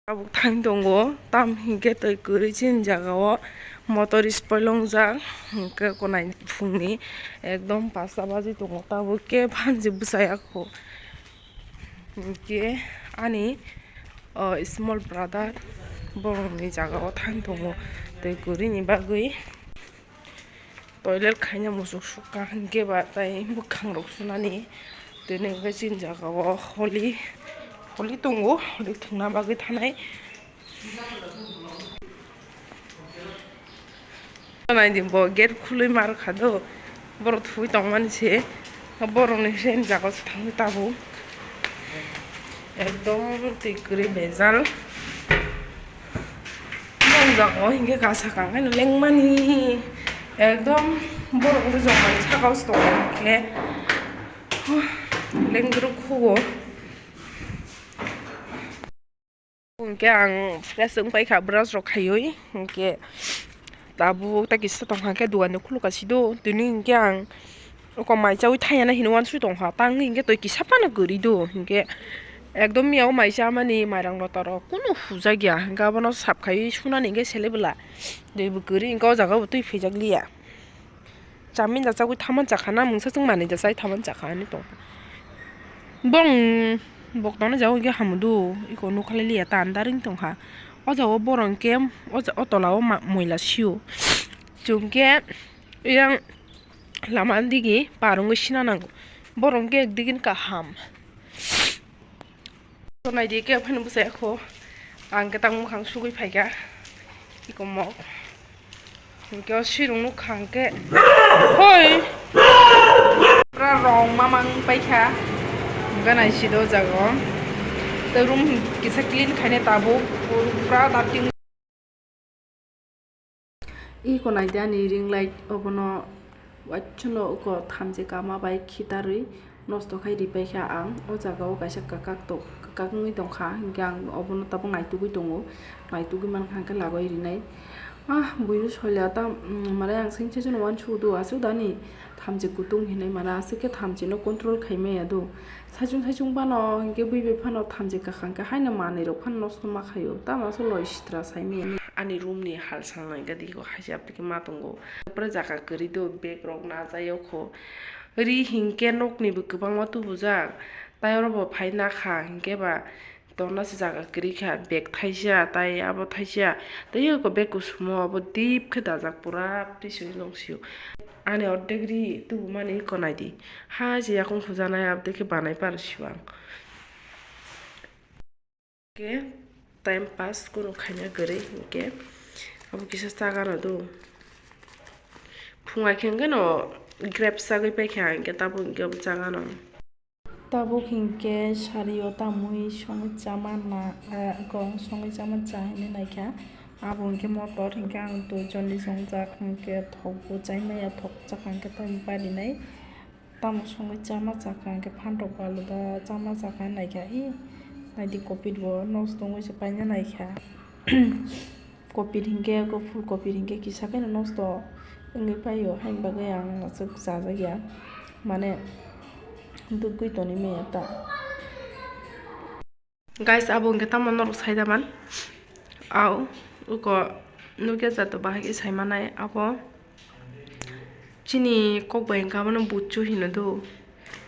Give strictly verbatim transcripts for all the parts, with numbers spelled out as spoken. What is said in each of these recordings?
Tabuk thang tongo, tam hinkhe twi kwrwi chini jaga o motor spoilongjak, hinkhe konai phungni ekdom pasta baji tongo, tabuk khe phansi bwsaya kho. Hinkhe ani, o, small brother borokni jaga o thang tongo twi kwrwini bagwi. Toilet khaina muchuk sukha hinkhe ba tei bwkhangrok sunani tini hwnkhe chini jaga o holi, holi tongo, holi thwngna bagwi thanai. Naidi bo gate khulwi mar kha do, borok thwi tongmani se, borokni sen jaga o se thangwi tabuk ekdom twi kwrwi bejal. Nongjak o hinkhe kasa kang khe lengmani ekdom borok rwjak mani saka o se tongo hinkhe lengrwk khugo. Hinkhe ang fresh wng paikha brush rok khaiwi hinkhe tabuk tei kisa tongkha khe dogan ni khuluk ka sido tini hinkhe ang. Oko mai chawi thaya na hino wansui tongkha, tang hinkhe twi kisa phano kwrwi do hinkhe ekdom miya o mai chamani mairang lota rok kunu hujakya hinkhe abono sap khaiwi sunani hinkhe sele bwla twi bo kwrwi hinkhe o jaga bo twi phaijakliya. Chamin da chagwi thaman chakha na mungsa chwng manwi da chai thaman chakha hinwi tongkha. Bong bok tongna jaga hinkhe hamudu iko nukha liya ta andaring tongkha. O jaga o borok hinkhe o tola o moila sio chwngkhe yang. Lama digi par wngwi sina nango. Borok hwnkhe ekdigi kaham. Naidi khe phano bwsai kho. Ang khe tang mukhang sugwi phaikha. Ikomok. Hinkhe o sirung nukha hinkhe. Hoi. Pura rong mamang paikha. Hinkhe naisido jago. Tei room kisa clean khainai tabuk. Pura dating. Iko naidi ani ring light obono waisano uko thamchi kama bai khitarwi nosto khai ripaikha ang. O jaga o kaisa kwkak tok, kwkak wngwi tongkha, hinkhe ang obono tabuk naitugwi tongo, naitugwi mankha hinkhe lagwi rinai. Ah, buino soila ta, mm, mane ang sengsa jano uansukgo do, aswk dani thamchi kutung hinwi mane aswk khe thamchino control khai maya do. Saichung saichung phano hinkhe bui bai phano thamchi kwkhang khe haino manwi rok phano nosto ma khaio, tamo aswk loi sitra sai maya. Ani room ni hal sal nai gadi ko haisi aphi khe ma tongo. Pura jaga kwrwi do, bag rok na jai o kho. Ri hinkhe nok ni bo kwbangma tubujak, tai oro bo phai na kha hinkhe ba tongna se jaga kwrwi kha, bag thaisa tai abo thaisa tei eko bag kusumo abo deep khe dajak pura twi swi nung sio. Ani ordek ri tubumani eko naidi. Ha se yakung hujanai aboni khe banai par sio ang. Khe time pass kunu khaina kwrwi hinkhe abo kisa chagano do. Phung ai khe hinkhe no grapes chagwi paikha hinkhe tabuk hinkhe abo chagano. Tabuk hinkhe sario tamwi songwi chama na, eh, gong songwi chama cha hinwi naikha. Abo hinkhe motor hinkhe ang twi choli songjak hinkhe thokbo chai maya, thok chakha hinkhe tamni parinai. Tamo songwi chama chakha hinkhe phantok aluda chama chakha naikha. Ih, naidi kopit bo nosto wngwi se paina naikha. Kopit hinkhe, eko full kopit hinkhe kisa kheno nosto wngwi paio, haini bagwi ang aswk chajakya, mane dugwi tonwi maya ta. Guys, abo hinkhe tamo norok sai da man? Au, uko nukya jato bahai khe sai manai abo. Chini kok bai hinkhe abono buchu hino do.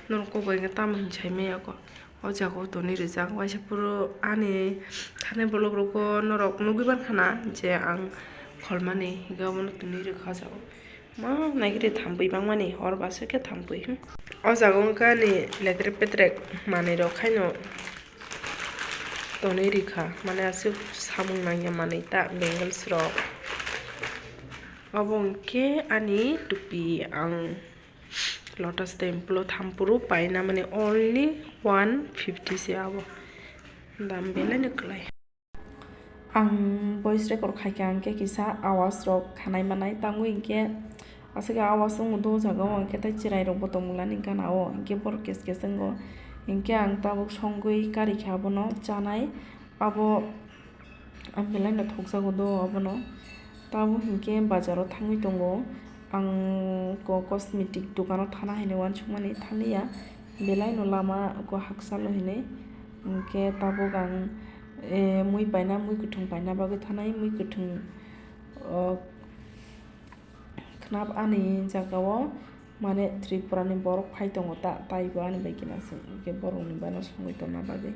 Norok kok bai hinkhe tamo hin sai maya ko. O jaga o tonwi rijak. Waisa phuru ani thani vlog rogo norok nugwi mankha na je ang kholmani hinkhe obono tonwi rwkha o jaga o. Ma naikhe de thampui bangmani hor baso khe thampui. O jaga o hinkhe ani ledrek pedrek manwi rok haino tonwi rikha, mane aswk samung nangya manwi ta bangles rok. Obo hinkhe ani tupi ang Lotus Temple o thampuru paina mani only one fifty se abo. Dam belai no kwlai. Ang voice record khaikha hinkhe kisa awas rok khanai manai tangwi hinkhe aswk awas wng do o jaga o hinkhe tei chwrai rok bo tongmani gana o hinkhe borok kes kes wngo hinkhe ang tabuk songwi karikha abono chanai abo. Ang belai no thokjago do abono. Tabuk hinkhe bazar o thangwi tongo. Ang ko-, cosmetic dogano thana hinwi uansukmani thaliya. Belai no lama ko hakchalo hinwi. Hinkhe tabuk ang Eh, mui paina, mui kwthwng paina bagwi thanai, mui kwthwng, oh, khnap ani jagao, mane, Tripura ni borok phai tongo ta, taibo ani bai khe nasing, hwnkhe borok ni bana songwi tongna bagwi.